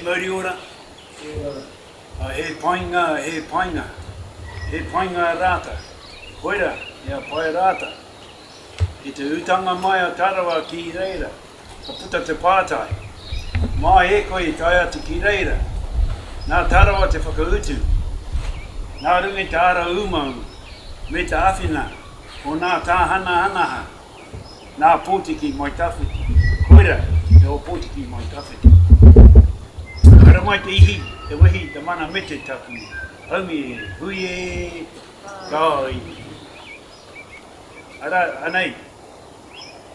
mauri ora. He painga, he painga. He painga rāta. Koira, i a Paerāta. I te utanga mai a Tarawa ki reira, ka puta te pātai, Mā e koe i tae atu ki reira? Nā Tarawa te whakautu, Nā runga i te ara umauma me te awhina o nā tāhanahanaha, nā Pōtiki mai tawhiti. Koira te Ōpōtiki mai tawhiti. Haramai te ihi, te wehi, te mana me te tapu. Haumi e, hui e, ka ihi. Arā, anei,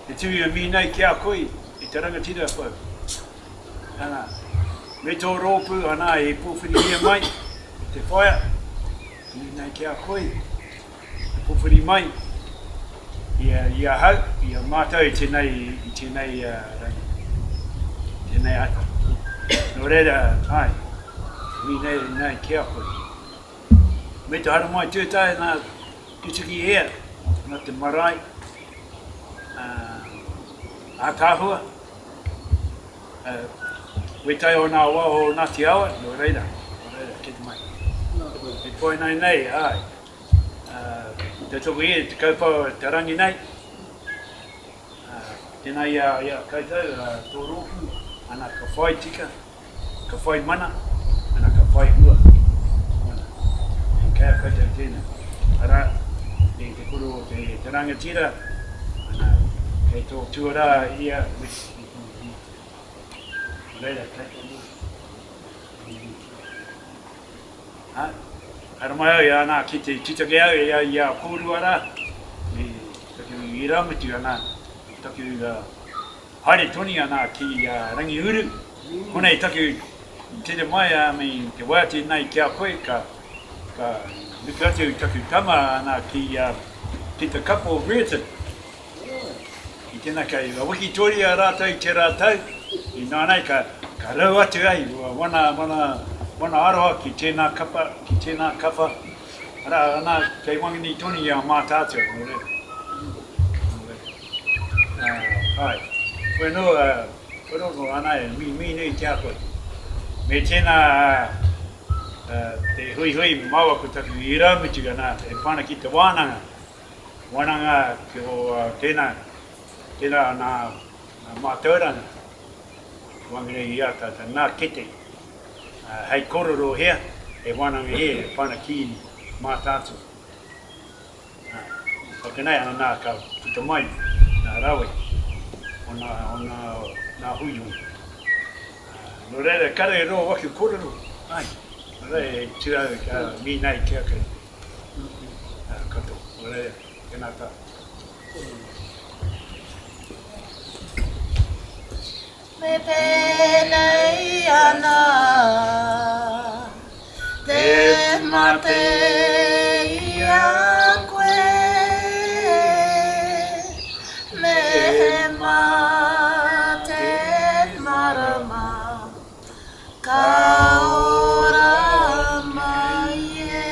te tū a Mīnei ki a koe e te rangatira whau. Ana, me tō rōpū, anā, e pōwhirihia mai te whaea, Mīnei ki a koe, e pōwhiri mai i, a, i ahau, i a mātou i tēnei, i tēnei uh, rangi, tēnei ata. Nō reira, ai, Mīnei nei ki a koe. Me te haramai tūtae nā tutuki ea nā te marae ātaahua wētahi o nā wā o Ngāti Awa, nō reira, nō reira, kite mai. E koe nei nei, āe, te tuku ia te kaupapa o te rangi nei, tēnā i a, i a koutou, tō rōpū, ana ka whai tika, Ka whai mana, ana ka whai hua. Mana. Kei a koutou tēnā. Arā, i te koro o te, te rangatira, ana, kei tō tuarā ia me te tōna huna. Nō reira, kei tō mana. Ha? Haere mai au i ana ki te titake au i a, i a kōrua rā, i taku irāmutu ana, taku uh, Haere toni ana ki a Rangiuru, konei taku tere mai a me te wā tēnei ki a koe ka ka nuku atu taku tama ana ki a ki te Cup of Brereton. I tēnā kei wikitoria rātou i tērā tau, i nānei ka ka rau atu ai wana wana wana aroha ki tēnā kapa, ki tēnā kapa, arā ana kei Wanganui tonu i a Mātaatua, nō reira. Nō reira. Āe, koe anō, koe anō ko ana e mihi nui ki a koe. Me tēnā te huihui māua ko taku irāmutu ana e pā ana ki te wānanga, wānanga ki o tēnā, tēnā nā mātauranga, wānanga i a tātou, nā kete, hei kōrero hea, he wānanga hea e pā ana ki Mātaatua. Nā, whakanei ana nā ka puta mai nā rawe o nā, o nā, nā huihui. Nō reira, kare e roa waku kōrero, ai, nō reira e tū au ka mīnei ki a koutou. Nā, katoa, nō reira, tēnā tātou. Me pēnei ana te mate i a koe, me he mate marama ka ora mai e,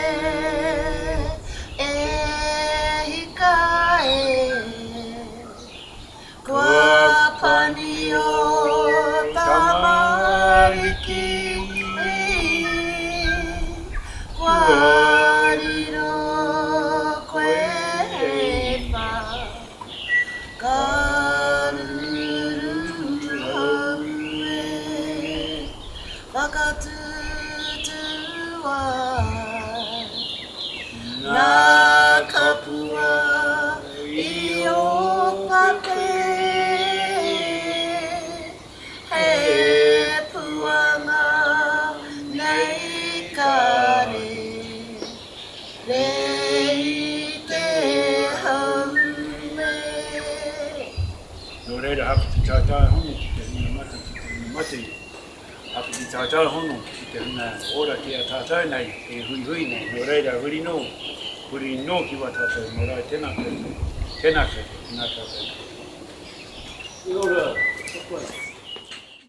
e hika e. Kua pani ō tamariki, kua riro koe hei whakaruruhau e whakatūtū ai ngā kapua I Ōpape he puanga nei ka rere i te hau e. Nō reira, hapiti tātāi hono ki te hunga mate, ki te hunga mate. Āpiti tātou hono ki te hunga ora ki a tātou nei e huihui nei, nō reira huri nō, huri nō ki wā tātou marae, tēnā koutou, tēnā koutou, tēnā tātou katoa. Kia ora, ka pai.